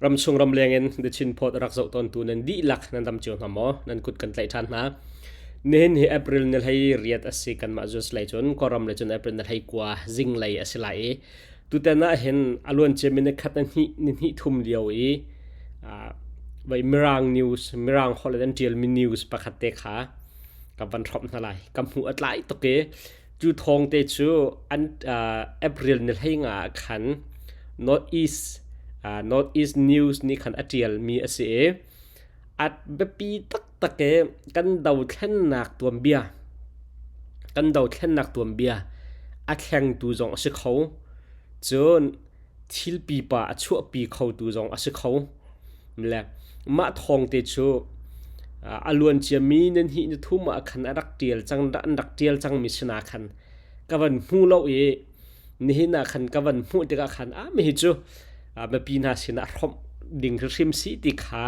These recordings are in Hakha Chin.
Ramchung ramleng in The Chin Post rak zoh tawntu nan dihlak nan dam cio hna maw? Nan kut kan tlaih ṭhan hna. Nihin hi April ni hlei riat a si kanmah Zeus lei cun Kawlram lei cun April ni hlei kua zinglei a si lai i tutan ah hin a luancia minute khat na hnih ni hnih thum lio i vai Mirang news Mirang holh in an ṭialmi news pakhat te kha ka van hrawmh hna lai. Ka hmuh a tlai tuk i Cu thawng te cu an April ni hlei nga ah khan North East North East News nih khan a ṭialmi a si i a biapi taktak i kan dothlennak tuanbia kan dothlennak tuanbia a thlengtu zong a si kho. Cun thil pipa a chuahpi khotu zong a si kho. Le mah thawng te cu a luan ciami nan hi ni thum ah khan a rak ṭial cang an rak ṭial cangmi sinah khan ka van hmu lo i nihin ah khan ka van hmuh tikah khan ah mi hi cu mipi hna sinah hrawmh ding hrimhrim si ti kha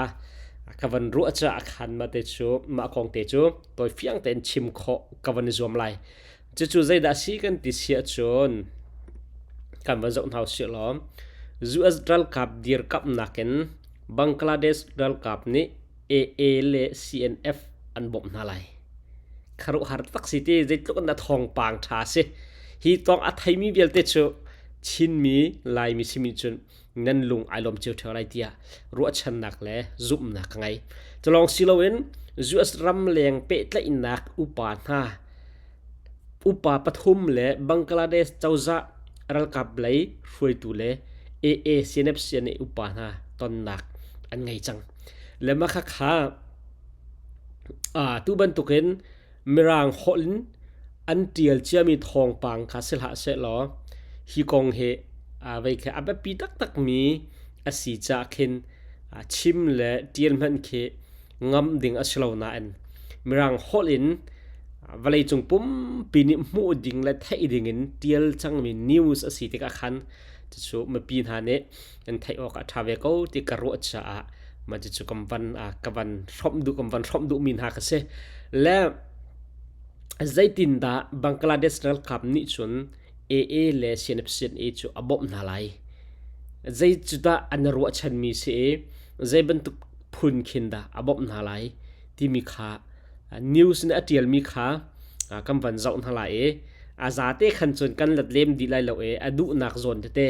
ka van ruah caah khan mah te cu mah kong te cu tawi fiang tein chim khawh ka van i zuam lai. Cucu zeidah si kan ti si ahcun kan van zoh hna usih law US ralkap dirkamhnak in Bangladesh ralkap nih AA le CNF an bawmh hna lai. Kharuhar tak si ti zeitluk in dah thawngpang ṭha si. Hi tong a theimi vialte cu Chinmi Laimi simi cun nan lung ai lawm cio ṭheo lai tiah ruahchannak le zumhnak ka ngei. Culawng si loin US ramleng pehtlaihnak upa hna upa pathum le Bangladesh cozah ralkap lei hruaitu le AA CNFCNA upa hna tonnak an ngei cang. Le mah khakha tu bantukin Mirang holh in an ṭial ciami thawngpang kha si hlah sehlaw hi kong hi vei khi a biapi taktakmi a si caah khin chim le ṭial hmanh khi ngam ding a si lo nain Mirang holh in vawleicung pumpi nih hmuh ding le theih ding in ṭial cangmi news a si tikah khan cucu mipi hna nih nan theih awk a ṭha ve ko ti ka ruah caah mah cucu kan van ka van hrawmh duh kan van hrawmh duhmi hna ka si. Le zeitindah Bangladesh ralkap nih cun AA le CNFCNA cu a bawmh hna lai? Zei cu dah an ruahchanmi si i zei bantuk phun khin dah a bawmh hna lai timi kha news nih a ṭialmi kha kan van zoh hna lai i a zate khan cun kan let lem dih lai lo i a duhnak zawn tete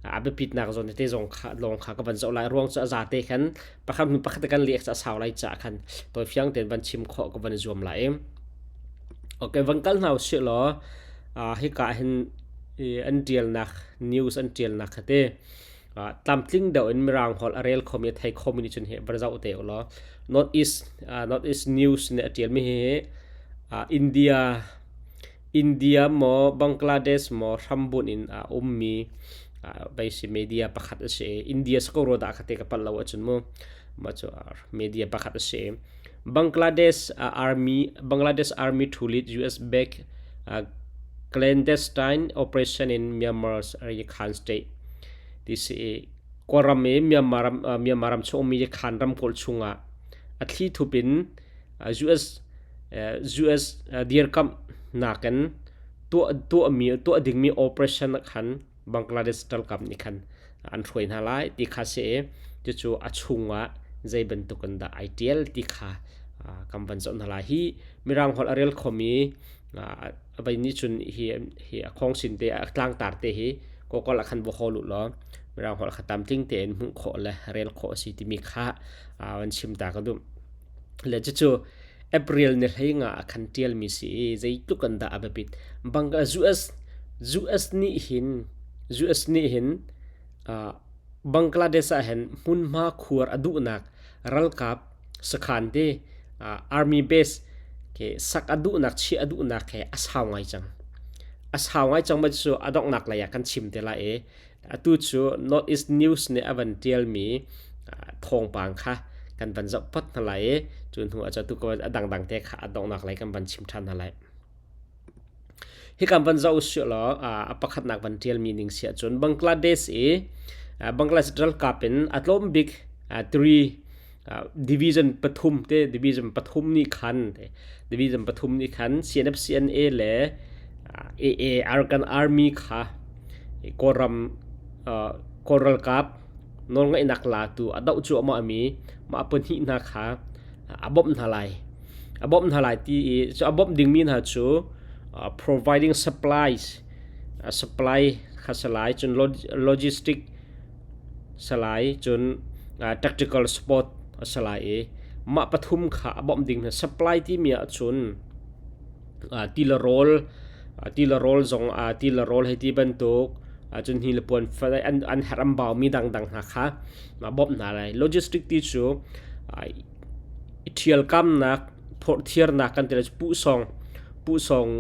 a biapitnak zawn tete zong kha lawng kha ka van zoh lai ruang cu a zate khan pakhat hnu pakhat kan lek a sau lai caah khan tawifiang tein van chim khawh ka van zuam lai. Okay, van kal hna usih law hika hin an ṭialnak news an ṭialnak kha te tlamtling deuh in mirang holh a rel khomi a thei khomi nih cun hi va zoh te u law North East North East News nih a ṭialmi hi India India maw Bangladesh maw hrambunh in a ummi basic media pakhat a si i India si ko rua dah kha te ka palh lo ahcun mu mah cu media pakhat a si. Bangladesh Army Bangladesh Army to lead US backed clandestine operation in Myanmar's Rakhine State ti si i Kawlram i Myanmar ram Myanmar ram chung ummi Khan ramkulh chungah a thli thup in US US dirkamhnak in tuah tuahmi tuah dingmi operation khan Bangladesh ralkap nih khan an hruai hna lai ti kha si i cucu a chungah zei bantuk in dah ai ṭial ti kha kan van zoh hna lai. Hi Mirang holh a rel khomi vai nih cun hi hi a khawngsin te a tlangtar te hi Google ah khan va hawl u law Mirang holh kha tlamtling tein hmuh khawh le rel khawh a si timi kha van chim ta ka duh. Le cucu April ni hlei nga ah khan ṭialmi si i zeitluk an dah a biapit. Bangka US US nih hin US nih hin Bangladesh ah hin hmunhma khuar a duhnak ralkap sakhan te army base ke sak a duhnak chiah a duhnak he a sau ngai cang. A sau ngai cang ma cu a donghnak lei ah kan chim te lai i Atu cu North East News nih a van ṭialmi thawngpang kha kan van zoh phot hna lai i cu hnu ah cun atu a dangdang te kha a donghnak lei kan van chim ṭhan hna lai. Hi kan van zoh usih law a pakhatnak van ṭialmi ning si ahcun Bangladesh i Bangladesh ralkap in a tlawm bik three division pathum te division pathum nih khan division pathum nih khan CNFCNA le AA Arakan Army kha Kawlram Kawl ralkap Nawlngeihnak latu a doh cuahmahmi mah pahnih hna kha a bawmh hna lai. A bawmh hna lai ti i cu a bawmh dingmi hna cu providing supplies supply kha si lai cun logistic si lai cun tactical support a si lai i mah pathum kha a bawmh ding hna. Supply timi ahcun ti le rawl ti le rawl zong ti le rawl hei ti bantuk cun hi le puan an herh an baumi dangdang hna kha bawmh hna lai. Logistic ti cu i ṭhialkamnak phorhthiarnak kan ti lai cu puhsawng puhsawng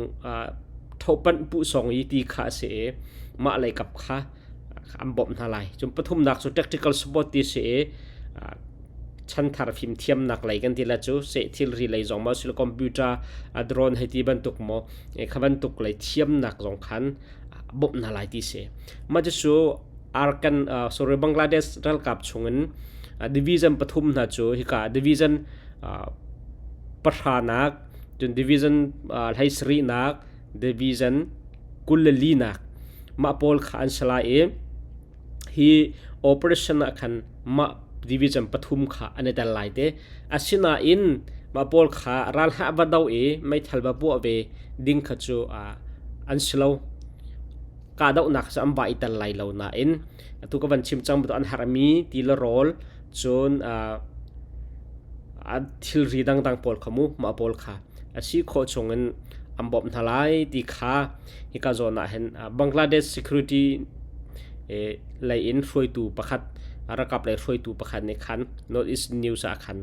thohpanh puhsawng i ti kha a si i mah lei kap kha an bawmh hna lai. Cun pathumnak cu tactical support ti a si i chanthar fimthiamnak lei kan ti la cu seh thilri lei zong maw sila computer drone hei ti bantuk maw kha bantuk lei thiamnak zong khan bawmh hna lai ti si. Mah cu Arkan sorry Bangladesh ralkap chungin division pathum hna cu hika division pahranak cun division hleisarihnak division 22nak mah pawl kha an si lai i hi operation ah khan mah division pathum kha an i tel lai te. Asinain mah pawl kha ralhah va do i meithal va puah ve ding kha cu an si lo. Kahdohnak cu an va i tel lai lo nain atu ka van chim cang bantuk an herhmi ti le rawl cun thilri dangdang pawl kha mu mah pawl kha a si khawh chungin an bawmh hna lai ti kha hika zawn ah hin Bangladesh security lei in hruaitu pakhat ralkap lei hruaitu pakhat nih khan North East News ah khan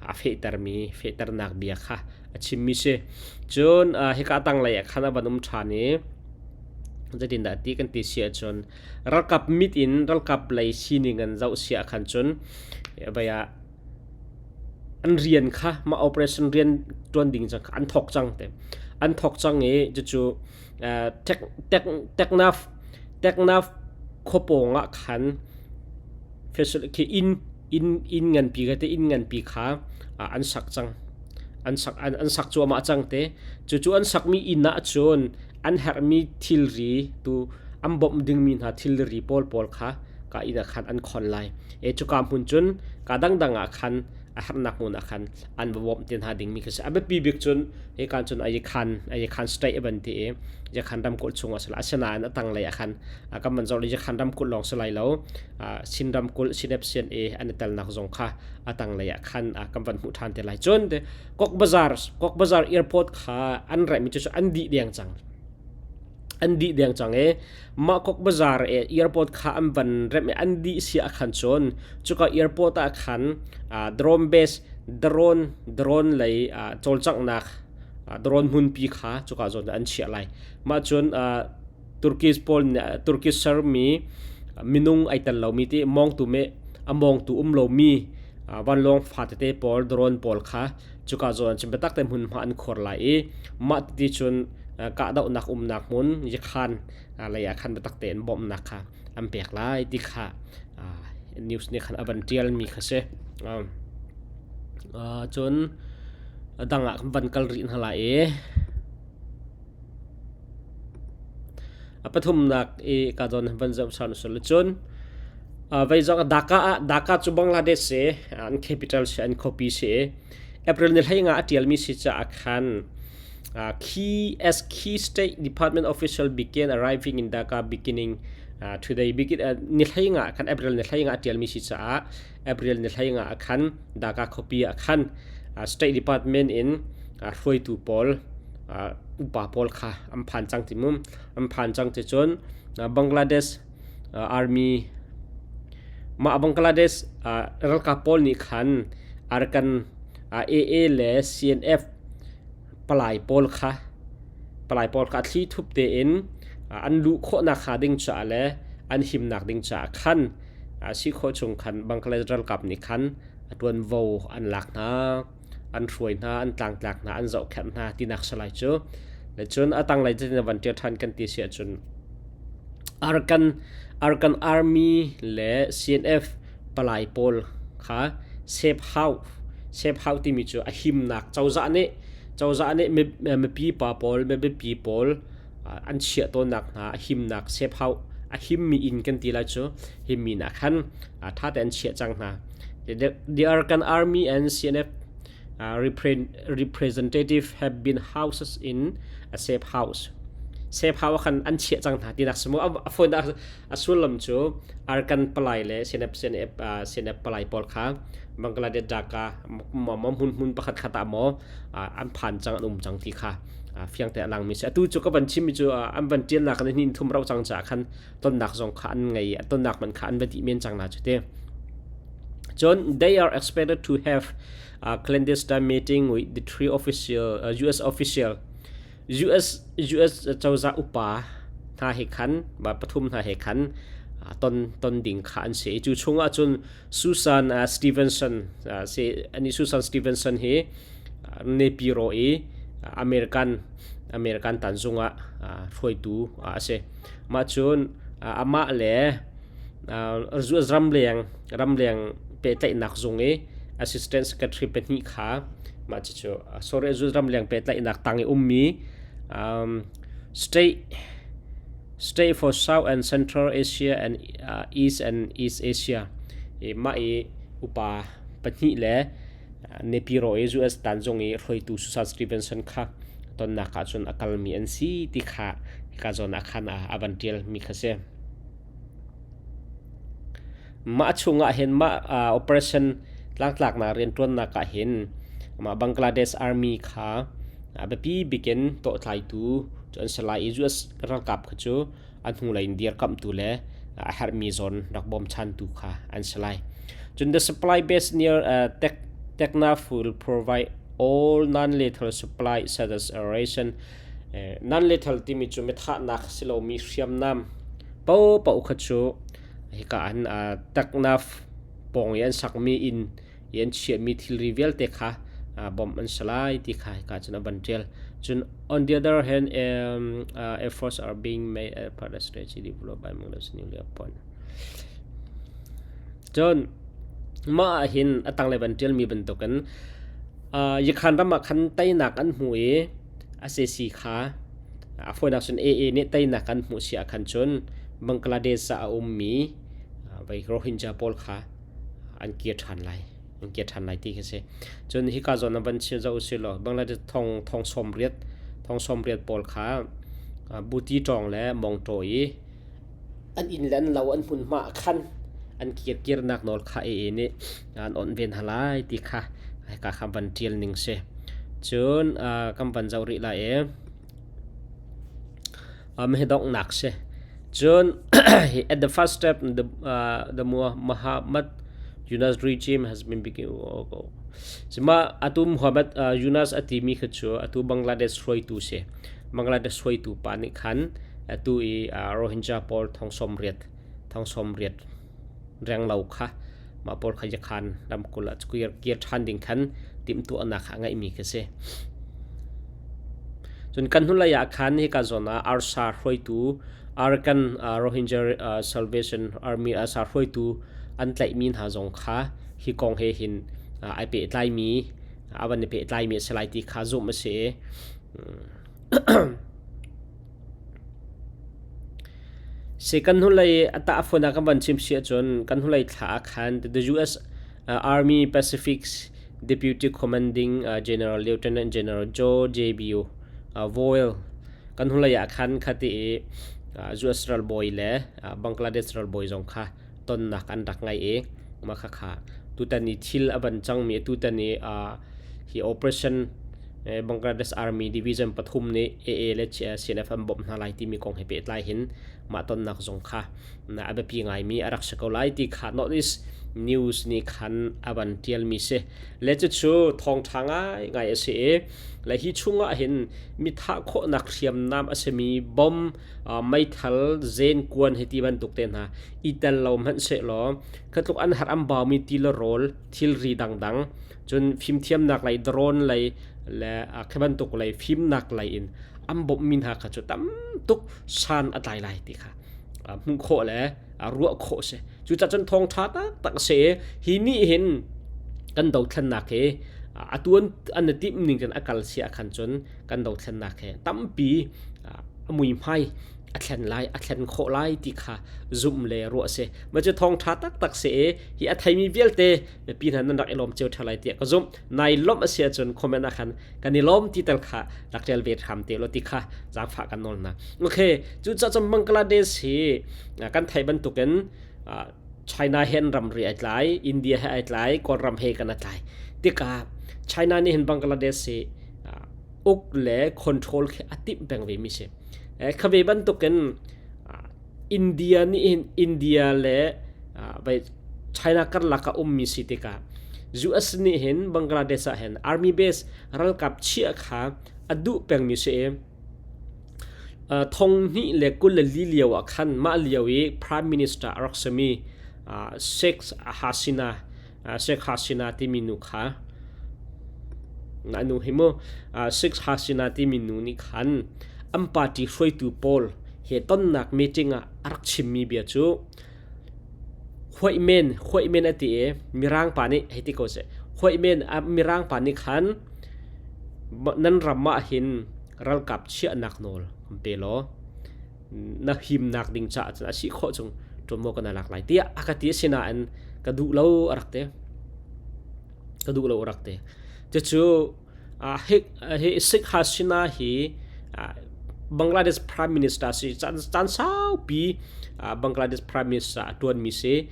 a fehtermi fehternak bia kha a chimmi si. Cun hika tanglei ah khan a van um ṭhan i zeitindah ti kan ti si ahcun ralkap mit in ralkap lei sining an zoh si ah khan cun vei ah an rian kha mah operation rian ṭuan ding cang kha an thawk cang te. An thawk cang i cucu Teknaf Teknaf khuapawng ah khan khi inn inn inn nganpi kha te inn nganpi kha an sak cang. An sak an sak cuahmah cang te. Cucu an sakmi inn ah cun an herhmi thilri tu an bawmh dingmi hna thilri pawl pawl kha ka inn ah khan an khon lai. E cuka hmun cun ka dangdang ah khan a herhnak hmun ah khan an va bawmh te hna dingmi khi si. A biapi bik cun hika cun Ayikhan Ayikhan state a van ti i Yakhan ramkulh chung ah si lai. Asinain a tanglei ah khan kan van zoh Yakhan ramkulh lawng si lai lo. Chin ramkulh Sinep CNA an i telnak zong kha a tanglei ah khan kan van hmuh ṭhan te lai. Cun Kok Bazar Kok Bazar airport kha an remh mi cu an dih deng cang. An dih deng cang i mah Kok Bazar airport kha an van remh i an dih si ah khan cun cuka airport ah khan drone base drone drone lei cawlcanghnak drone hmunpi kha cuka zawn an chiah lai. Mah cun Turkish pawl nih Turkish sermi minung ai tel lomi ti mawngtu me a mawngtu um lomi vanlawng fa tete pawl drone pawl kha cuka zawn cun biatak te hmunhma an khuar lai i mah ti cun kahdohnak umnak hmun Yakhan lei ah khan biatak tein bawmhnak kha an pek lai ti kha news nih khan a van ṭialmi kha si. Cun dang ah kan van kal rih hna lai i A pathumnak i ka zawn van zoh san usal cun vei zong Dhaka ah Dhaka cu Bangladesh si an capital si an khuapi si April ni hlei nga a tialmi si caah khan key as key state department official began arriving in Dhaka beginning today begin ni hlei nga khan April ni hlei nga a tialmi si caah April ni hlei nga ah khan Dhaka khuapi ah khan State Department in hruaitu pawl upa pawl kha an phan cang ti mu an phan cang ti cun Bangladesh army mah Bangladesh ralkap pawl nih khan Arakan AA le CNF palai pawl kha palai pawl kha thli thup tein an luh khawhnak hnga ding caah le an himnak ding caah khan si khawh chung khan Bangladesh ralkap nih khan ṭuanvo an lak hna an hruai hna an tlangtlak hna an zohkhenh hna tinak si lai cu. Le cun a tanglei cutin van ṭial ṭhan kan ti si ahcun Arakan Arakan Army le CNF palai pawl kha safe house safe house timi cu a himnak cozah nih cozah nih mipi pa pawl mibiapi pawl an chiah tawnnak hna a himnak safe house A himmi inn kan ti lai cu himmi nak khan ṭha tein an chiah cang hna. The Arakan Army and CNF representative have been houses in a safe house. Safe house khan an chiah cang hna tinak simu a phone a sullam cu Arakan palai le CNF CNF CNF palai pawl kha Bangladesh Dhaka mo hmun hmun pakhat khat ah maw an phan cang an um cang ti kha fiang te a langmi si atu cu ka van chimmi cu an van ṭialnak kan hin thum rau cang caah khan tonnak zong kha an ngei tonnak man kha an va dih men cang na cu te cun they are expected to have a clandestine meeting with the three official uh, US official US US cozah upa hna he khan ba pathum hna he khan ton ton ding kha an si cu chungah cun Susan uh, Stevenson uh, si ani Susan Stevenson hi Nepiro i American American tanzung ah hruaitu a si. Mah cun amah le ramleng ramleng pehtlaihnak zung i assistant secretary pahnih kha mah cucu sorry ramleng pehtlaihnak tang i ummi um, state State for South and Central Asia and uh, East and East Asia i mah i upa pahnih le Nepiro i US tanzung i hruaitu Susan Stevenson kha tonnak ah cun a kalmi an si ti kha hika zawn ah khan a van ṭialmi kha si. Mah chungah hin mah operation tlangtlaknak rianṭuannak ah hin mah Bangladesh Army kha a biapi bikin tawhtlaitu cu an si lai i US ralkap kha cu a hnulei in dirkamhtu le a herhmi zawn rak bawmchantu kha an si lai. Cun the supply base near uh, Tek Teknaf will provide all non-lethal supply such as ration uh, non-lethal timi cu mithahnak silomi hriamnam paohpaoh kha cu hika an uh, Teknaf pawng i an sakmi inn i an chiahmi thilri vialte kha bawmh an si lai ti kha hika cun a van ṭial. Cun on the other hand, um, uh, efforts are being made as part of strategy developed by Bangladesh newly appointed. Cun mah ah hin a tanglei van ṭialmi bantukin uh, Yakhan ram ah khan teinak an hmu i SAC kha a fawinak cun AA nih teinak an hmuh si ah khan cun Bangladesh ah a ummi vai Rohingya pawl kha an kir ṭhan lai an kir ṭhan lai ti khi si cun hika zawn ah van chim zoh usih law Bangladesh thong thong sawm riat thong sawm riat pawl kha buti ṭawng le mawngṭaw i an inn le an lo an hmunhma ah khan an kir kirnak nawl kha AA nih an onh ve hna lai ti kha hika kha van ṭial ning si cun kan van zoh rih lai i Um, hi donghnak si. Cun at the first step, the, uh, the Muhammad Yunus regime has been begin Sima atu Muhammad uh, Yunus a timi kha cu atu Bangladesh hruaitu si. Bangladesh hruaitu pa nih khan atu i uh, Rohingya pawl thong som riat thong som riat renglo kha mah pawl kha yakhan ramkulh ah kir kir ṭhan ding khan timhtuahnak kha a ngeihmi khi si. Cun kan hnulei ah khan hika zawn ah arsa hruaitu Arakan Rohingya Salvation Army arsa hruaitu an tlaihmi hna zong kha hi kong he hin ai pehtlaimi a van i pehtlaimi a si lai ti kha zumh a si i Si kan hnulei a tahfun ah kan van chim si ahcun kan hnulei thla ah khan the US Army Pacific's Deputy Commanding General Lieutenant General Joe J.B. Voel kan hnulei ah khan khati i US ralbawi le Bangladesh ralbawi zong kha tonnak an rak ngei i mah khakha tutan i thil a van cangmi tutan i hi operation Bangladesh Army Division pathum nih AA le CNF an bawmh hna lai timi kong he pehtlai hin mah tonnak zong kha a biapi ngaimi a rak si ko lai ti kha Northeast News nih khan a van tialmi si. Le cucu thawngṭha ngaingai a si i le hi chungah hin mi thah khawhnak hriamnam a simi bom meithal zen kuan hei ti bantuk te hna i tel lo hmanh sehlaw kha tluk an har an baumi ti le rawl thilri dangdang cun fimthiamnak lei drone lei le khi bantuk lei fimnak lei in an bawmhmi hna kha cu tam tuk san a tlai lai ti kha hmuh khawh le ruah khawh si cucaah cun thawngṭha taktak a si i hi nih hin kan dothlennak hi atu an i timh ning in a kal si ah khan cun kan dothlennak hi tampi a muihmai. A thlen lai, a thlen khawh lai ti kha zumh le ruah a si. Mah cu thawngṭha taktak si i hi a theimi vialte mipi hna nan rak i lawm cio ṭha lai tiah ka zumh. Nai lawmh a si ahcun comment ah khan kan i lawm ti tal kha rak ṭial ve hram te law ti kha zaangfah kan nawl hna. Okay, cucaah cun Bangladesh hi kan theih bantukin China he an ramri ai tlai, India he ai tlai, Kawlram he kan a tlai. Tikah China nih hin Bangladesh hi uk le control khi a timh peng ve mi si. Kha ve bantukin India nih hin India le China karlak ah ummi si tikah US nih hin Bangladesh ah hin army base ralkap chiah kha a duh pengmi si i thong hnih le 24 lio ah khan mah lio i prime minister a rak simi Sheikh Hasina Sheikh Hasina timi nu kha nu hi mu Sheikh Hasina timi nu nih khan an party hruaitu pawl he tonnak meeting ah a rak chimmi bia cu huaih men huaih men a ti i mirang pa nih hei ti ko seh huaih men mirang pa nih khan nan ram ah hin ralkap chiahnak nawl kan pe law na himnak ding caah cun a si khawh chung ṭuanvo kan lak lai tiah a ka ti. Asinain ka duh lo a rak ti, ka duh lo a rak ti. Cucu hi Sheikh Hasina hi Bangladesh Prime Minister si, caan saupi Bangladesh Prime Minister a ṭuanmi si.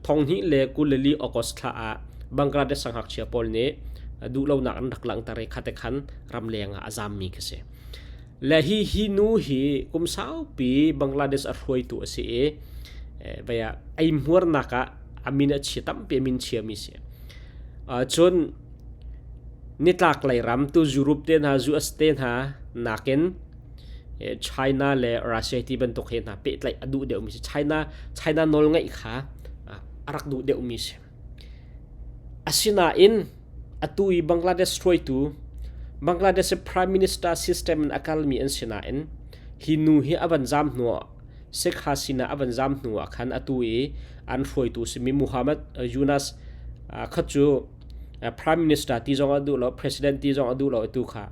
Thong hnih le 24 August thla ah Bangladesh siangngakchia pawl nih duhlonak an rak langhter i khate khan ramleng ah a zammi khi si. Le hi hi nu hi kum saupi Bangladesh a hruaitu a si i vei ah eihmuarnak ah a min a chia, tampi a min chiami si. Cun nitlak lei ram tu Europe te hna, US te hna nakin China le Russia ti bantuk he hna pehtlaih a duh deuhmi si. China nawlngaih kha a rak duh deuhmi si. Asinain atu i Bangladesh hruaitu Bangladesh Prime Minister system in a kalmi an si nain hi nu hi a van zam hnu ah, Sheikh Hasina a van zam hnu ah khan atu i an hruaitu simi Muhammad Yunus kha cu Prime Minister ti zong a duh lo, President ti zong a duh lo. Atu kha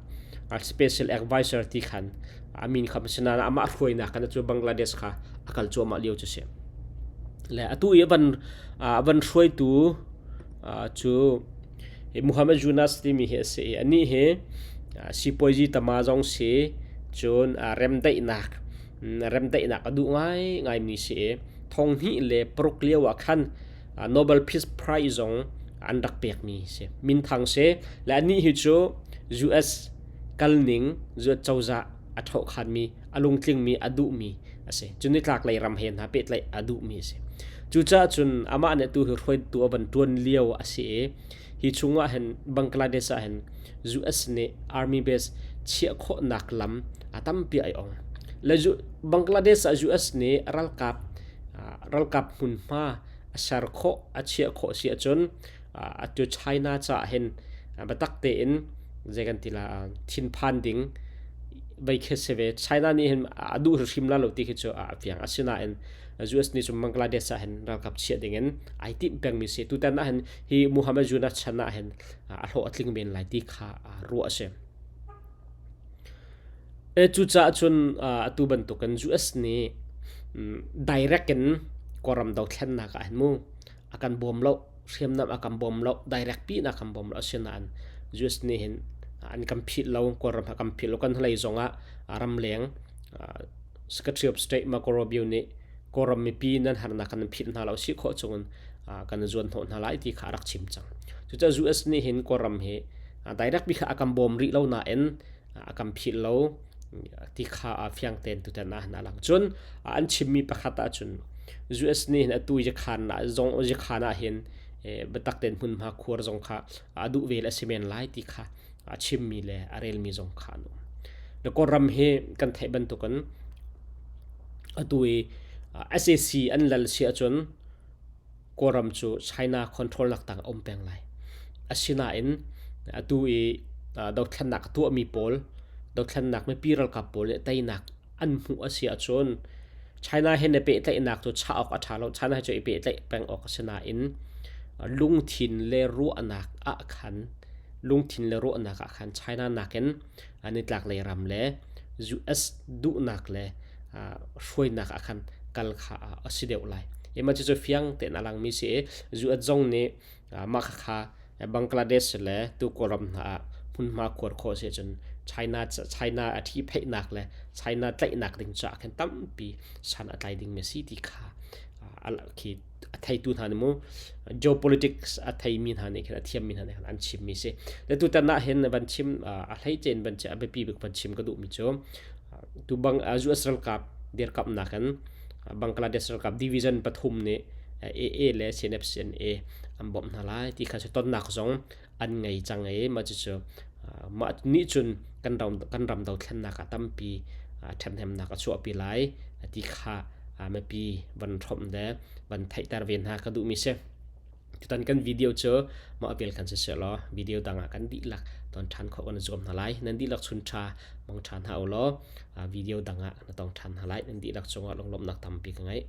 special advisor ti khan a min kha sinain amah hruainak khan cu Bangladesh kha a kal cuahmah lio cu si. Le atu i a van hruaitu cu Muhammad Yunus timi hi a si i anih hi sipuazi tama zong si, cun remdaihnak a duh ngaingaimi si i thong hnih le paruk lio ah khan Nobel Peace Prize zong an rak pekmi si, minthang si. Le anih hi cu US kalning, US cozah a ṭhohkhanmi, a lungtlingmi, a duhmi a si. Cun nitlak lei ram he hna pehtlaih a duhmi a si. Cucaah cun amah nih tu hi hruaitu a van ṭuan lio a si i hi chungah hin Bangladesh ah hin US nih army base chiah khawhnak lam a tampi ai ong. Le Bangladesh ah US nih ralkap hmunhma a ser khawh, a chiah khawh si ahcun atu China caah hin biatak tein zei kan ti la, thinphan ding vei khi si ve. China nih hin a duh hrim la lo ti khi cu a fiang. Asinain US nih cun Bangladesh ah hin ralkap chiah ding in ai timh pengmi si. Tutan ah hin hi Muhammad Yunus chan ah hin a hlawh a tling men lai ti kha ruah a si. Cucaah cun atu bantukin US nih direct in Kawlram dothlennak ah hin mu a kan bawm lo, hriamnam a kan bawm lo, direct pi in a kan bawm lo. Asinain US nih hin an kan philh lo, Kawlram a kan philh lo. Kan hlei zongah ramleng Secretary of State Marco Rubio nih Kawlram mipi nan harnak kan philh hna lo, si khawh chungin kan zuan hnawh hna lai ti kha a rak chim cang. Cucaah US nih hin Kawlram hi direct bi kha a kan bawm rih lo nain a kan philh lo ti kha fiang tein tutan ah na lang. Cun an chimmi pakhat ahcun US nih hin atu yakhan ah zong yakhan ah hin biatak tein hmunhma khuar zong kha a duh vel a si men lai ti kha a chimmi le a relmi zong kha an um. Le Kawlram hi kan theih bantukin atu i SAC an lal si ahcun Kawlram cu China control nak tang a um peng lai. Asinain atu i dothlennak a tuahmi pawl, dothlennak mipi ralkap pawl nih teinak an hmuh a si ahcun China he na pehtlaihnak cu chah awk a ṭha lo. China he cu i pehtlaih peng awk a si nain lungthin le ruahnak ah khan lungthin le ruahnak ah khan China nakin nitlak lei ram le US duhnak le hruainak ah khan kal kha a si deuh lai. Mah cucu fiang tein a langmi si i US zong nih mah khakha Bangladesh le tu Kawlram hna ah hmunhma khuar khawh si ahcun China China a ṭhihpheihnak le China tlaihnak ding caah khan tampi san a tlai dingmi a si ti kha khi a theitu hna nih mu geopolitics a theimi hna nih khin a thiammi hna nih khan an chimmi si. Le tutan ah hin van chim a hleice in van a biapi bik van chim ka duhmi cu tu bang US ralkap dirkamhnak in Bangladesh ralkap division pathum nih AA le CNFCNA an bawmh hna lai ti kha tonnak zong an ngei cang i mah cucu mah nih cun kan ram kan ram dothlennak ah tampi ṭhathnemnak a chuahpi lai ti kha mipi van hrawmh le van theihter ve hna ka duhmi si. Tutan kan video cu mah vel khan siseh law video dang ah kan dihlak ton ṭhan khawh kan zuam hna lai. Nan dihlak chun ṭha mang ṭhan hna u law video dang ah na tong ṭhan hna lai. Nan dihlak cungah lunglawmhnak tampi ka ngei.